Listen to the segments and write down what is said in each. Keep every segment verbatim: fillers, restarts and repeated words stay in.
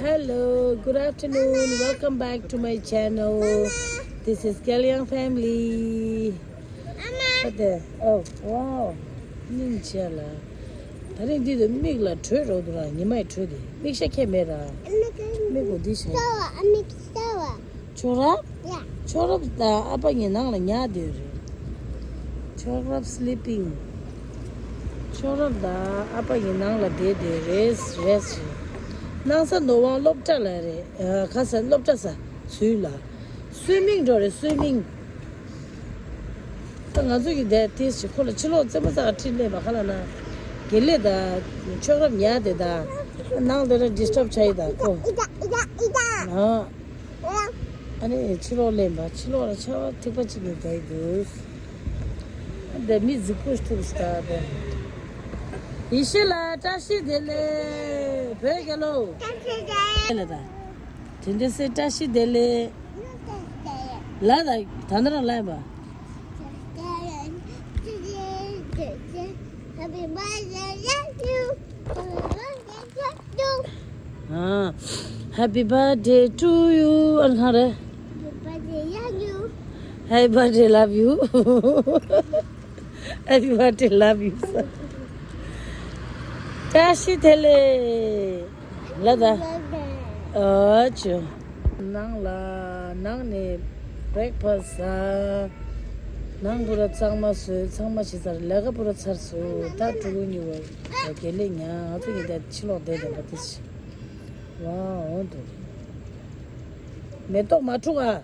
Hello, good afternoon. Welcome back to my channel. This is Kalyang family. What the? Oh, wow. སྙིང་རྗེ་ལ། ད་རིང་འདི་དུ་མིག་ལ་དྲོད་རོ་འདུག་ར། ཉི་མའི་དྲོད་དེ། མིག་ཤ་ཁྱད་མེད་ར། མིག་གོ་འདི་ཤ། མཆོག་རབ། མཆོག་རབ་དང་ཨ་ཕ་ངའི་ནང་ལ་ཉལ་བསྡད་རེད། མཆོག་རབ་sleeping། མཆོག་རབ་དང་ཨ་ཕ་ངའི་ནང་ལ་བསྡད་བསྡད་རེད། རེད་རེད། སྣང་ས་ནོར་དབང་སློབ་གྲྭ་ལ་རེད། ཨ། ཁ་ས་སློབ་གྲྭ་ས་ཚུལ་ལ། སུའི་མིང་འགྲོ་རེད། སུའི་མིང་། ད་ང་ཚོ་གི་དེ་ཏིས་ཅིག་ཁོ་ལ་ཕྱི་ལོགས་རྩེད་མོ་རྩེ་ག་ཁྲིད་སླེབས་པ་ག་ལ་ན། དགེ་ལེགས་དང་མཆོག་རབ་ཉལ་དེ་དང་། ནང་དེ་ལ་disturb་བྱ་ཡི་དང་ཁོ། ཨ། ཨ་ནི་ཕྱི་ལོགས་སླེབས་པ། ཕྱི་ལོགས་ལ་ཆར་པ་ཐིགས་པ་གཅིག་གིས་བརྒྱབ་འདུག་འདི་མི་རྫིག་པོ་ཞིག་ཐུག་སྟེ་ད་དེ། ཡེ་ཤེས་ལགས་བཀྲ་ཤིས་བདེ་ལེགས། བོད་རྒྱལ་ལོ། ལ་ད། དེ་འདྲ་སེ་བཀྲ་ཤིས་བདེ་ལེགས། ལ་ད་ད་ནི་རང་ལ་ཡིན་པ། Happy birthday to you. ཨ། Happy birthday to you. ཨ་ནི་གང་རེད། Happy birthday, love you. Happy birthday, love you. Happy birthday, love you. བཀྲ་ཤིས་བདེ་ལེགས། ལ་ད། ཨ་ཅོ། ནང་ལ་ནང་ནས་breakfast་ཟ། ནང་པུ་ར་གཙང་མ་བཟོས། གཙང་མ་བྱས་ཚར། ལས་ཀ་པུ་ར་ཚར་སོང་། ད་ཕྲུ་གུ་གཉིས་པོ་དགེ་ལེགས་ཉལ། ང་ཚོ་གཉིས་ད་ཕྱི་ལོགས་བསྡད་དེ་འདྲ་དེ་ཆེ། ཝ་འོང་དུ། མེ་ཏོག་མ་འཁྲུག་ཨ།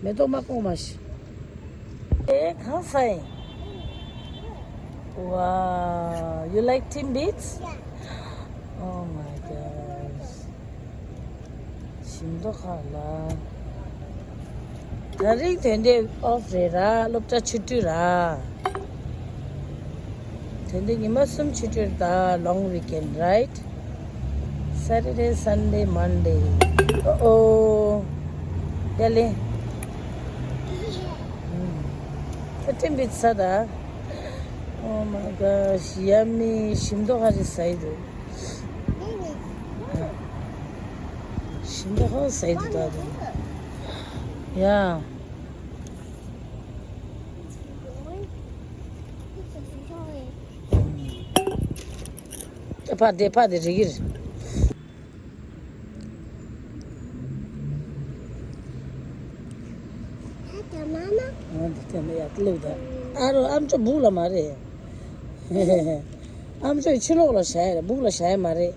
མེ་ཏོག་མ་བཀོག་མ་ཤི། ཨེ་གང་ས་ཡིན། Wow, you like Timbits? Yeah. Oh my gosh. ཞིམ་མདོག་ཁ་ལ། ད་རིང་དོན་དེ་off་རེད་ར། སློབ་གྲྭ་ཆུ་དུས་ར། དེ་འདི་ཉི་མ་གསུམ་ཆུ་ཚོད་ད་long weekend, right? Saturday, Sunday, Monday. Oh, oh. ཡ་ལེ། ད་ཐིམ་པི་ཚ་ད། Oh my gosh, yummy. ཞིམ་མདོག་ཧ་ཅང་ཟ་ཡི་འདུག་ཞིམ་མདོག་ཧ་ཟ་ཡི་འདུག་ད་དུང་། ཡ། ཕ་དེ་ཕ་དེ་རིག་གི་རེད། ཨ་འདི་དེ་ནས་ཡར་སླེབས་ད། ཨ་རོ་ཨ་མཆོག་སྦུག་ལ་མ་རེད། ཨ་མཆོག་ཕྱི་ལོགས་ལ་བཞག་ཡ་རེད། སྦུག་ལ་བཞག་ཡ་མ་རེད།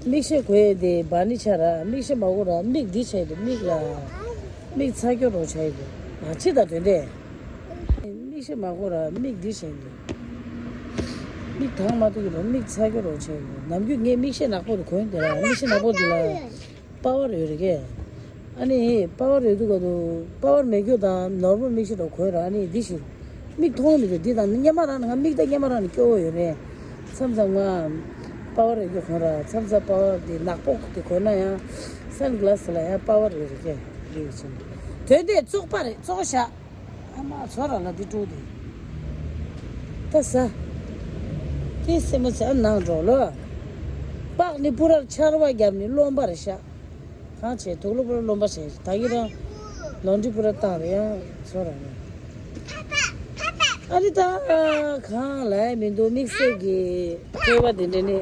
མིག་ཤེལ་གོན་ཡས་དེ་བར་ནི་ཆ་ར། མིག་ཤེལ་མ་གོན་ར། མིག་འདི་ཆ་ཡི་འདུག་མིག་ལ། མིག་ཚ་སྐྱོ་རོ་ཆ་ཡི་འདུག་ང་ཕྱི་དང་དོན་དེ། མིག་ཤེལ་མ་གོན་ར། མིག་འདི་ཆ་ཡི་འདུག་མིག་དྭངས་མ་ཐུག་གི་ར། མིག་ཚ་སྐྱོ་རོ་ཆ་ཡི་འདུག་ནམ་རྒྱུན་ངས་མིག་ཤེལ་ནག་པོ་དེ་གོན་དེ་ར། མིག་ཤེལ་ནག་པོ་དེ་ལ་power་ཡོད་རེད་གས། ཨ་ནི་power་རེད་འདུག་ག་འདུག power་མེད་རྒྱུ་དང་normal་མིག་ཤེལ་འདྲ་གོན་ར། ཨ་ནི་འདི་ཞིག་མིག་མཐོང་མི་འདུག་འདི་དང་སྔོན་མ་རང་ང་མིག་ད་སྔོན་མ་རང་ནས་སྐྱོ་བོ་ཡོད་རེད། མཚམས་མཚམས་ང་power་རེད་རྒྱུ་གོན་ར། མཚམས་མཚམས་power་དེ་ནག་པོ་དེ་གོན་ན་ཡང་sunglass་ལ་ཡང་power་རེད་རེད་གས། རེད་ཆེན་དོན་དེ་བཙོག་པ་རེད། བཙོག་བཞག་ཨ་མ་ཚོ་ར་ལ་འདི་དཀྲུག་དེ། ད་ཟ། དེ་སེ་མོ་ཚེ་ཨ་ནང་འགྲོ་ལོ། པགས་ནི་པུ་རར་ཆར་བ་བརྒྱབ་ནི་རློན་པ་རེད་ཤག་གང་བྱས་དུག་ལོ་པོ་ལོན་པ་བྱས། ད་གི་རང་ལོན་ཌི་པུ་ར་བཏང་རེད་ཡང་ཚོ་ར་ནས། ཨ་རི་ད་གང་ལ་མི་འདུག་དམིགས་བསལ་གྱི་སྐྱེ་བ་དེ་འདྲ་ནི་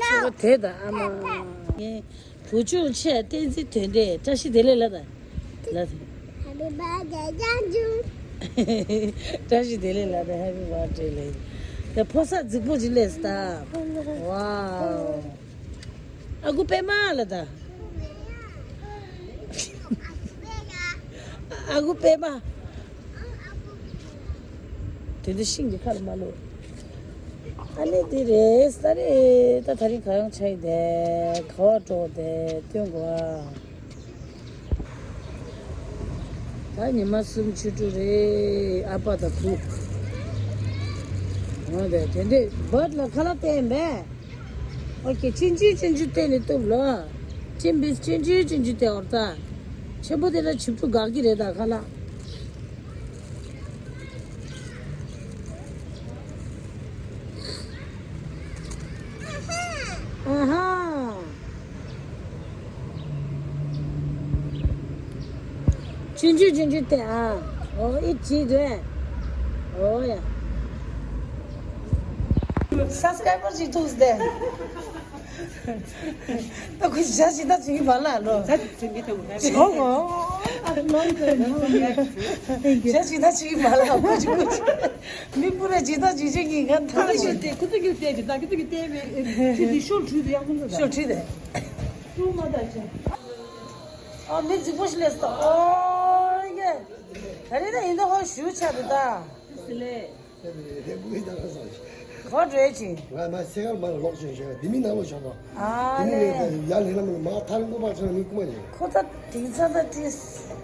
ཚོ་དེ་ད་ཨ་མ་ངའི་བུ་ཆུང་ཆེ་བསྟན་འཛིན་དོན་འདྲེ་བཀྲ་ཤིས་བདེ་ལེགས་ལ་ད་ལ་ད། Happy birthday to you. བཀྲ་ཤིས་བདེ་ལེགས་ལ་ད། Happy birthday་ལ་ད་ཕོ་གསར་རྫིག་པོ་ཅིག་སླེབས་ད། Wow། ཨ་ཁུ་པད་མ་ལ་ད། ཨ་ཁུ་པད་མ། དེ་འདྲ་ཤིང་གི་ཁར་མ་ལོ། ཨ་ནི་དེ་རེད་ས་རེད། ད་ད་རིང་ག་ཡང་ཆ་ཡི་དེ་ག་བ་འགྲོ་དེ་སྟོན་གོ་ཨ། ད་ཉི་མ་གསུམ་ཆུ་དྲུག་རེད། ཨ་ཕ་དང་བུ། འོ་དེ་དེ་འདྲས་བར་ལ་ཁ་ལག་བསྟན་པས། ཨོ་ཀེ། ཆུང་ཆུང་ཆུང་ཆུང་བསྟན་ནས་བཏུབ་ལོ། ཆེན་པོས་ཆུང་ཆུང་ཆུང་ཆུང་བསྟན་འོར་ད། ཆེན་པོ་དེ་ལ་ཆུ་བུ་འགག་གི་རེད་ད་ཁ་ལག་ཨ་ཧ། ཆུང་ཆུང་ཆུང་ཆུང་དེ་ཨ། ཨོ་ཨི་ཅི་དེ། ཨོ་ཡ། སབ་སི་ཀ་རའི་བར་ཅིག་ཐུག་སྟེ། ད་ཁོ་ཞག་ཅིག་ད་ཅིག་མ་ལ་ལོ། ད་ཅིག་མི་ཐུག་ད། ཨོ་ཨོ། ཞག་ཅིག་ད་ཅིག་མ་ལ་ཁོ་ཅིག་ཁོ་ཅིག་མི་པུ་ར་ཇི་ལྟ་ཇི་བཞིན་གྱི་ང་ཐང་ཞིག་སྟེ་ཁུ་ཚུར་གྱིས་བལྟས་ཀྱི་ད་ཁུ་ཚུར་གྱིས་བལྟས་མེད་ཁྱེད་ཀྱིས་ཤོར་བྲུས་དུ་ཡག་མོ་འདུག་ད། ཤོར་བྲུས་དེ། ཀྲུང་མ་ད་ཆེ། ཨ་མི་རྫིག་པོ་ཞིག་ལས་སོ། ཨོ་ཡེ། ད་རེས་ད་ཡིན་ད་ཧོ་ཞུ་ཆ་དུ་ད། སི་ལེ། ཧེ་བུ་ཧི་ད་ལ་སོ། གོ་བྲོས་ཅི། ང་མ་སེ་གར་མ་ལོག་ཆེན་ཞོ་དི་མི་ནང་ལོ་ཞོ་ད། ཨ་དི་མི་ལེ། ལེ་ད་ཡ་ལེ་ལ་མ་ལ་མ་ཐར་མགོ་པ་ཆ་མི་ཀུ་མ་ཡེ། ཁོ་ད་དེང་སང་ད་ཏི་སི་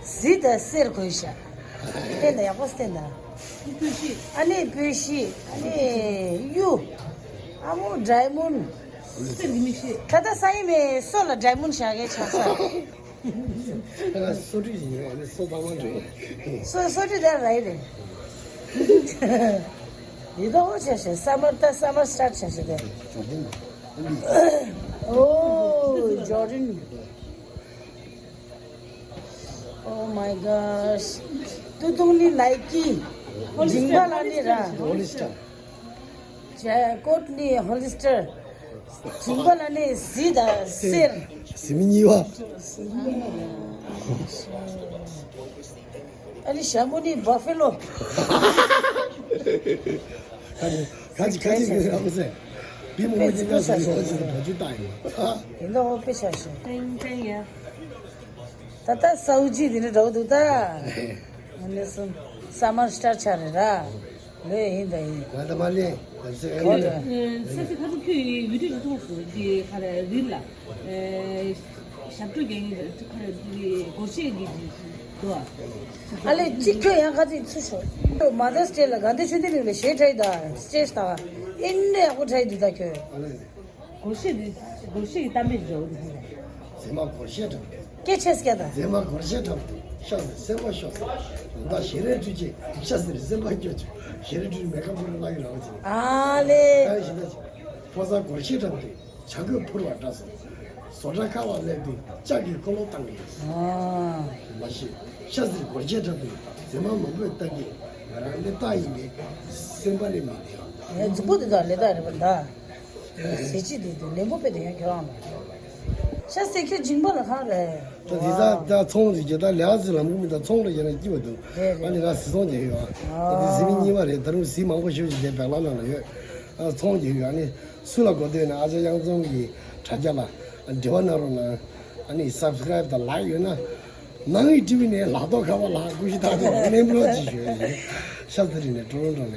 ཟི་ད་སེར་གོས་ཤ། སྟན་ད་ཡག་པོ་སྟན་ད། ཨ་ནི་སྤོས་ཤི། ཨ་ནི་གཡུ། ཨ་མོ་ཌའི་མོན་ཌི། ད་ད་ས་ཡི་མེ་སོ་ལ་ཌའི་མོན་ཌི་བཞག་གི་ཆགས་ས། སོ་ཊི་ཡིན་ཡང་ནི་སོ་ཐང་མ་རེད། སོ་སོ་ཊི་ད་ར་རེད། ཡི་ད་ཧོ་ཆ་ཤེ་སམ་མར་ད་སམ་མར་སི་ཊར་ཆ་ཤེ་དེ། ཇོར་ཌན། ཨོ་ཇོར་ཌན། Oh my gosh. ཏུ་ཏུང་ནི་ནའི་ཀི། ཇིང་པ་ལ་ནི་ར། ཧོ་ལི་སི་ཊར། ཇེ་ཀོཊ་ནི་ཧོ་ལི་སི་ཊར། ཇིང་པ་ལ་ནི་ཟི་ད་སེར། ཟི་མི་གཉིས་པ། ཨ་ནི་ཞྭ་མོ་ནི་བ་ཕེ་ལོ། ཁ་ཅིག་ཁ་ཅིག་ཁ་ཅིག་ཡོད་ར་མི་ཟེར། བི་མོ་མོ་ཅིག་ལ་ཟེར་ཡོང་ཅིག་བ་ཅུ་ཏང་ཡོད། ཡིན་ད་ཧོ་པེ་ཆ་ཤོ། ཏེང་ཏེང་ཡ། ད་ལྟ་སའུ་ཇི་དེ་འདྲ་འགྲོ་འདུག་ད། ཨ་ནི་སུ་སམ་མར་སི་ཊར་ཆགས་རེད་ར། ལོས་ཡིན་ད་ཡིན། ང་ད་མ་ལེ། ད་ཟེར་ཨ་ནི། སེ་སེ་ཁ་ཐུག་ཁྱོད་ཡི་ཡུལ་དུ་ཅི་ཐོག་སུ་འདི་ཁ་ར་རིལ་ལ། ཞབས་བྲོ་རྒྱག་ཡིན་ད་ཁ་ར་འདི་སྒོར་གཞས་འདི་འདུག་ཨ། ཨ་ལེ་གཅིག་ཁྱོད་ཡང་ཁ་ཚིག་ཚུ་ཤོ། མ་དར་སི་ཌེ་ལ་དགའ་ལྡན་ཆོས་ལྡན་གླིང་ལ་གཞས་འཁྲབ་ཡིན་ད་སི་ཊེ་ཇི་ད། ཨིན་ནས་ཨ་ཁུ་འཁྲབ་ཡིན་འདུག་ད་ཁྱོད། སྒོར་གཞས་འདི་སྒོར་གཞས་ཀྱི་གཏམ་དཔེ་འཇོག་འདི་ཧ་ལས། མཛེས་མ་སྒོར་གཞས་འཁྲབ་སྟེ། སྐད་ཆ་སྐད་དང་། མཛེས་མ་སྒོར་གཞས་འཁྲབ་སྟེ། ཤ་ཟེར་སེམས་པ་ཤོག་ཟེར། ད་ཞལ་རས་བཀྲུས་བྱས་ཤ་ཟེར་སེམས་པ་སྐྱོ་བྱུང་། ཞལ་རས་བཀྲུས་མེ་ཁ་ཕུ་ར་ལག་གི་ར་བ་ཅན། ཨ་ལེ། ད་ཞིག་ད་ཕོ་གསར་སྒོར་གཞས་འཁྲབ་སྟེ། བྱ་རྒོད་འཕུར་བ་འདྲ་སོང་། བཟོ་གྲྭ་ཁ་བ་སླེབས་དུས་ལྕགས་ཀྱི་འཁོར་ལོ་བཏང་གི་ཡོད། ཨ། མ་གཞི་ཤ་ཟེར་སྒོར་གཞས་འཁྲབ་སྟེ། མཛེས་མ་མང་པོས་བལྟ་གི། ང་རང་ནི་རྟ་ཡིན་པས་སེམས་པ་རེ་མི་བདེ། ཨེ་རྫིག་པོ་དེ་དག་ལས་ད་རེད་པ་ད། ཟས་བཅད་དེ་དུས་ལན་པོ་དཔེ་དེ་ཡང་ཁྱོད་རང་ལ། ཤ་ཟེར་ཁྱོད་སྦྱིན་པ་ལ་ཁག་རེད། ད་དེ་ཚ་ད་ཚོང་རེད་ཀྱི་ད་ལས་ཟེར་ལམ་ཁུག་མི་ད་ཚོང་རེད་ཀྱི་ན་སྐྱིད་པ་འདུག་རེད་རེད། ཨ་ནི་ང་ཟི་ཚོང་རྒྱག་ཡོད་ཨ། ད་དེ་ཟི་མི་གཉིས་པ་རེད། ད་རུང་ཟི་མང་པོ་ཞེ་པོ་ཅིག་དེ་བེག་ལ་ནང་ལ་ཡོད། ཨ་ཚོང་རྒྱག་ཡོད་ཨ་ནི་སུ་ལ་གོ་ཐོས་ན་ཨ་ཅག་གཡང་འཛོམས་ཀྱི་དྲ་རྒྱ་ལ་འབྲེལ་བ་གནང་རོགས་གནང་། ཨ་ནི་སབ་སི་ཀ་རའིབ་དང་ལའིག་ཡོད་ན། ནང་གི་ཊི་ཝི་ནས་ལག་ཐོག་ཁ་བ་ལག་ཀུ་ཤི་ཐག་ཐོག་གནས་མོལ་ཅིག་ཞུ་ཡ་ཡིན། ཤ་ཚ་རི་ནས་ཀྲོ་རོན་ཀྲོ་ནས་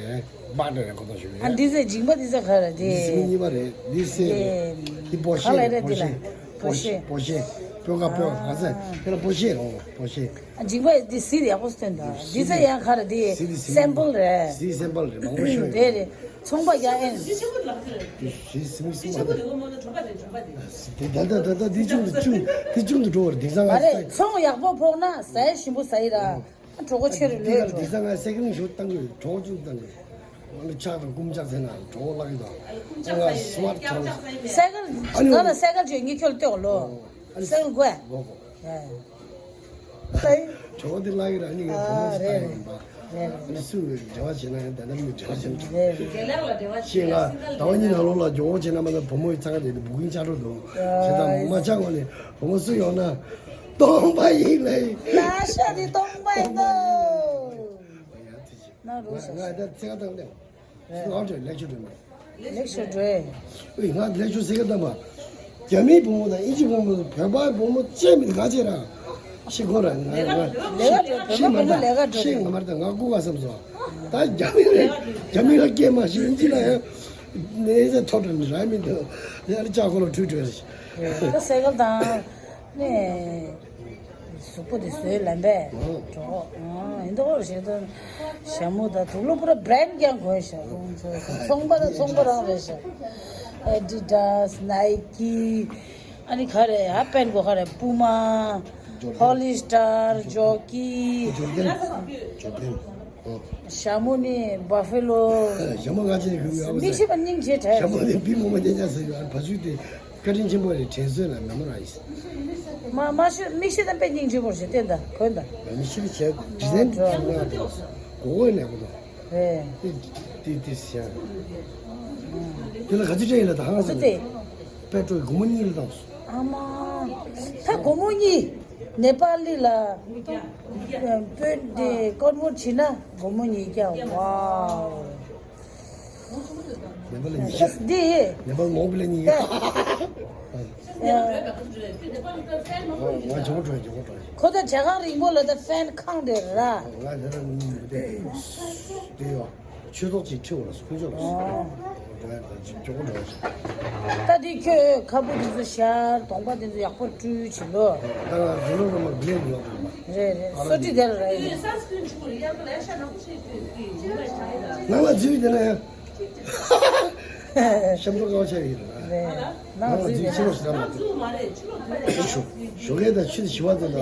སྦག་སྦག་རེ་གོ་ཐོག་ཞུ་ཡ་ཨ་ཡིན། འདི་ཚེ་འཇིགས་པ་འདི་ཚེ་ག་རེ་འདི། འདི་ཟི་མི་གཉིས་པ་རེད། འདི་སེ་རེད། འདི་སྦོ་ཤེ་རེད། སྦོ་ཤེ། སྦོ་ཤེ། སྦོ་ཤེ། སྤོས་ཀ་སྤོས་ཀ་ཟེར་ཁྱེད་ལ་སྦོ་ཤེ་རོ་སྦོ་ཤེ། འཇིགས་པ་འདི་ཟི་རེད། ཡག་པོ་སྟོན་ད། འདི་ཚེ་ཡང་ག་རེ་འདི་ཟི་འདི་ཟི་སེམ་པལ་རེད། ཟི་སེམ་པལ་རེད། མང་པོ་ཤོད་རེད། རེད་རེད། ཚོང་པ་རྒྱག་ཨེ། ཟི་ཆེན་པོ་ལགས་ཟེར། ཟི་ཟི་མི་ཟི་མ་རེད། ད་ད་ད་ད་འདི་ཅུང་དུ་ཅུང་འདི་ཅུང་དུ་འགྲོ་བར་འདི་ཚང་མ་རེད། ཚོང་ཡག་པོ་ཕོག་ན་ཟས་ཞིམ་པོ་ཟ་ཡི་ར། གྲོགས་པོ་ཆེ་རུ་འདི་ལོས་ལ་འདི་འགྲོ། ཚང་མ་སེ་ཀེ་རན་ཞུ་བཏང་གི་གྲོགས་ཅུང་བཏང་གི། ང་ལ་ཕྱག་དང་རྐུབ་ཀྱག་ཟེར་ན་གྲོགས་ལག་གི་དང་། ང་ལ་སི་མ་ཊི་ཐང་། སེ་ཀལ་ང་ལ་སེ་ཀལ་ཅོས་ངས་ཁྱོད་ལ་སྟོན་ལོ། སེ་ཀལ་དགོས། གྲོགས་དེ་ལག་གི་ར་ནི་ངའི་བུ་མོ་ཞིག་ལྟ་ཡོང་པ། ཨ་ནི་སུ་འབྲེལ་བ་བྱེད་ན་ཡང་ད་ལྟ་མི་འབྲེལ་བ་བྱེད་མི་ཐུབ། ཤེས་ང་ཟླ་བ་གཉིས་ནང་ལོགས་ལ་ཇོ་བོ་བྱེད་ན་མ་ད་བུ་མོ་ཡི་ཚ་ཁ་དེ་བུ་གུ་ཆགས་འགྲོ་འདུག་བྱེད་དང་མ་ཆགས་གོང་ནས་བུ་མོ་སུ་ཡོང་ན་སྟོང་པ་ཡིན་ལེ། ལ་ཤ་དེ་སྟོང་པ་ཡིན་ནོ། ང་རུ་ཤ་ང་ད་ཚེ་ག་དང་ལེ། ང་ཚོ་ལེགས་ཤོས་འགྲོ་ཡ། ལེགས་ཤོས་འགྲོ་ཡ། ཨེ་ང་ལེགས་ཤོས་ཟེར་གི་ད་མ། རྒྱ་མིའི་བུ་མོ་དང་ཨིན་ཇི་བུ་མོ་དང་བོད་པའི་བུ་མོ་བཅས་མི་ག་ཅེ་ར། ཤི་ཁོ་ར་ང་ང་ལས་ཀ་འགྲོ། བོད་པ་བུ་མོ་ལས་ཀ་འགྲོ། ཤི་ང་མ་ད་ང་ལྐུགས་པ་བསམ་སོང་། ད་རྒྱ་མི་རེད། རྒྱ་མི་ལ་སྐད་མ་ཤེས་ཨིན་ཇི་ལ་ཡང་། ནས་ཟེར་ཐོ་འགྲོ་ནི་ར་མི་འདུག་ཡ་ལ་ལྕགས་ཁོ་ལ་ཁྲུས་བྲོས་རེད། ད་སེ་ཀལ་དང་། ནས། གཟུགས་པོ་དེ་བཟོས་ལམ་པས། ཨོ། གྲོགས། ཨང་། ཡིན་དོ་ཞེས་དོན། ཞྭ་མོ་དང་དུག་ལོག་པུ་ར་བྷ་རན་ཌི་རྐྱང་གོན་ཤག་ཁོང་ཚོ་ཚོང་པ་དང་ཚོང་པ་རང་རེད་ཤག་ཨེ་ཌི་ཌཱས། ནའི་ཀི། ཨ་ནི་ག་རེ་ཧ་པན་གོ་ག་རེ། པུ་མ། ཇོར་ཌན། ཧོ་ལི་སི་ཊར། ཇོ་ཀི། ཇོར་ཌན། ཇོར་ཌན། ཞྭ་མོ་ནི་བ་ཧྥེ་ལོ། ཞྭ་མོ་ང་ཚོས་གོན་གྱི་ཡོད་མི་ཤེས་པ་སྙིང་རྗེ་དྲན། ཞྭ་མོ་ནི་བི་མོ་མོ་རྒྱན་ཆ་ཟེར་གྱི་ཡོད། ཕ་ཚུལ་དེ་བཀའ་དྲིན་ཆེན་པོ་རེད། དྲན་གསོས་ལ་མེ་མོ་ར་ཡིས། མ་མ་ཤེས་མི་ཤེས་དང་དཔེ་སྙིང་རྗེ་པོ་ཞིག་བསྟན་ད་གོན་ད། མི་ཤེས་པ་བྱས་འདི་ནས་འདི་ནས་གོ་བོ་ནས་གོ་ད། རེད། དེ་དེ་དེ་ཟེར། དེ་ལ་ག་ཚོད་སྤྲད་ཡིན་ལ་ད་ཧང་ཟེར། དེ་པེ་ཏྲོ་སྒོར་མོ་གཉིས་ལ་བཏང་སོང་། ཨ་མ། ད་སྒོར་མོ་གཉིས། ནེ་པ་ལི་ལ། དཔོན་དེ་ཀོན་ཝར་བྱས་ན་སྒོར་མོ་གཉིས་ཀྱང་། ཝའོ། ནེ་པ་ལ་ཉིས་བརྒྱ། འདི། ནེ་པ་ལ་མོང་པ་ལ་ཉིས་བརྒྱ། ཨ། ང་ཇོ་བོ་འགྲོ་ཡ། ཇོ་བོ་འགྲོ་ཡ། ཁོ་ད་ཇ་ཁང་རིང་པོ་ལ་ད་ཧྥན་ཁང་དེ་ར། ང་དེ་ལ་མི་འདུག་སྟེ། དེ་ཡོ། ཆོས་ཐོག་ཅིག་ཁྲིད་འོང་ལ་ཁོང་ཚོ་ལ། ཨོ། འགྲོ་ཡ་ད་ཅིག་ཇོ་བོ་འགྲོ་ཡ་ཅིག་ད་དེ་ཁྱོད་ཁ་སྤུ་དེ་ཚོ་ཤར། གདོང་པ་དེ་ཚོ་ཡག་པོ་བཀྲུས་བྱིན་ལོ། ད་ང་རི་ལོ་ར་མ་བི་ལེ་ཉོ་དགོས་མ། རེད་རེད། སོ་ཏི་དེ་ལ་ར་ཡིན། ནང་ལ་འཛུལ་དེ་ན་ཡང་། ཤམ་ཐོག་ཀ་བ་ཆ་ཡིན་ར། རེད། ནང་ལ་འཛུལ་ཕྱི་ལོགས་ཤི་ད་མ་ཐུབ། ཞོགས་ཞོགས་ཀས་ད་ཆུ་དེ་ཞི་བ་དེ་ལ་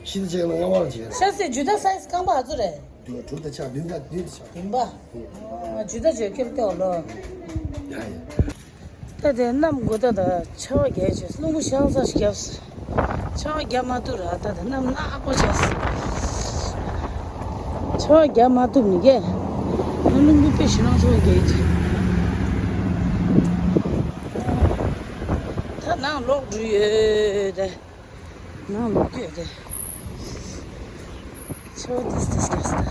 ཤི་ད་ཆ་ལ་ང་བར་བྱེད། ཤ་སེ་ཇུ་ད་སའི་སི་རྐང་པ་ཨ་ཚོ་རེད། དྲུག་དང་ཕྱག་བདུན་དང་བདུན་དང་ཕྱག་བདུན་པ། ཇུ་ད་ཇོ་ཁེབ་ཏེ་འོ་ལོ། ཡ་ཡ། ད་དེ་གནམ་དགུ་ད་ད་ཆར་པ་རྒྱག་བྱས། རླུང་བུ་ཤང་ས་ཞིག་བརྒྱབ། ཆར་པ་རྒྱག་མ་ཐུབ་ར། ད་དེ་གནམ་ནག་པོ་བྱས། ཆར་པ་རྒྱག་མ་ཐུབ་ནི་ཀྱེ། རླུང་བུ་དཔེ་ཞེ་དྲག་ཚོ་རྒྱག་གི། ད་ནང་ལོག་འགྲོ་ཡོད་དེ། ནང་ལོག་གི་རེད། ཆར་པ་ཏིས་ཏིས་རྒྱག་སྟེ།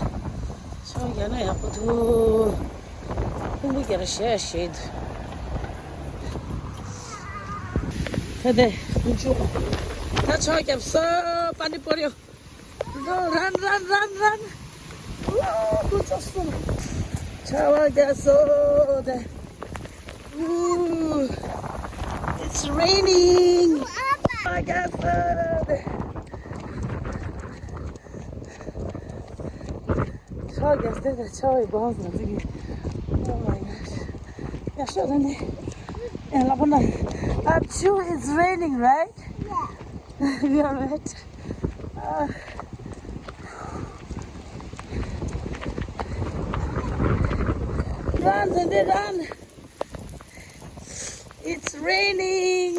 ཆར་པ་རྒྱག་ན་ཡག་པོ་འདུག་རླུང་བུ་རྒྱག་ར་ཞེ་ཞེ་འདུག་ད་དེ་ཀུན་སྤྱོད། ད་ཆར་པ་རྒྱབ་སོང་། པ་ནི་པོ་རིའོ། Go, run, run, run, run. Woo, ཀུན་སྤྱོད་སོང་། ཆར་པ་རྒྱག་སོང་དེ། Ooh, it's raining. I got flooded. ཆར་པ་རྒྱག་སྟེ་ཆར་པའི་སྒང་ཟ་ཟི་གི། Oh my gosh. ཡ་ཤོད་ད་ནི། ཡ་ལ་པོ་ན། Up to it's raining, right? Yeah. You're right. Uh, run, Cindy, run. It's raining.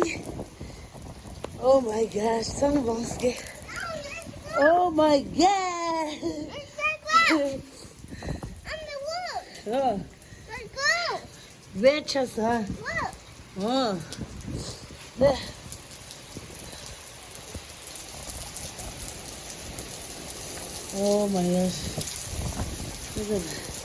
Oh my gosh, sunny Bosque. Oh my god. Oh. Wet ཆགས་ས། Oh. Oh my gosh. Look at that.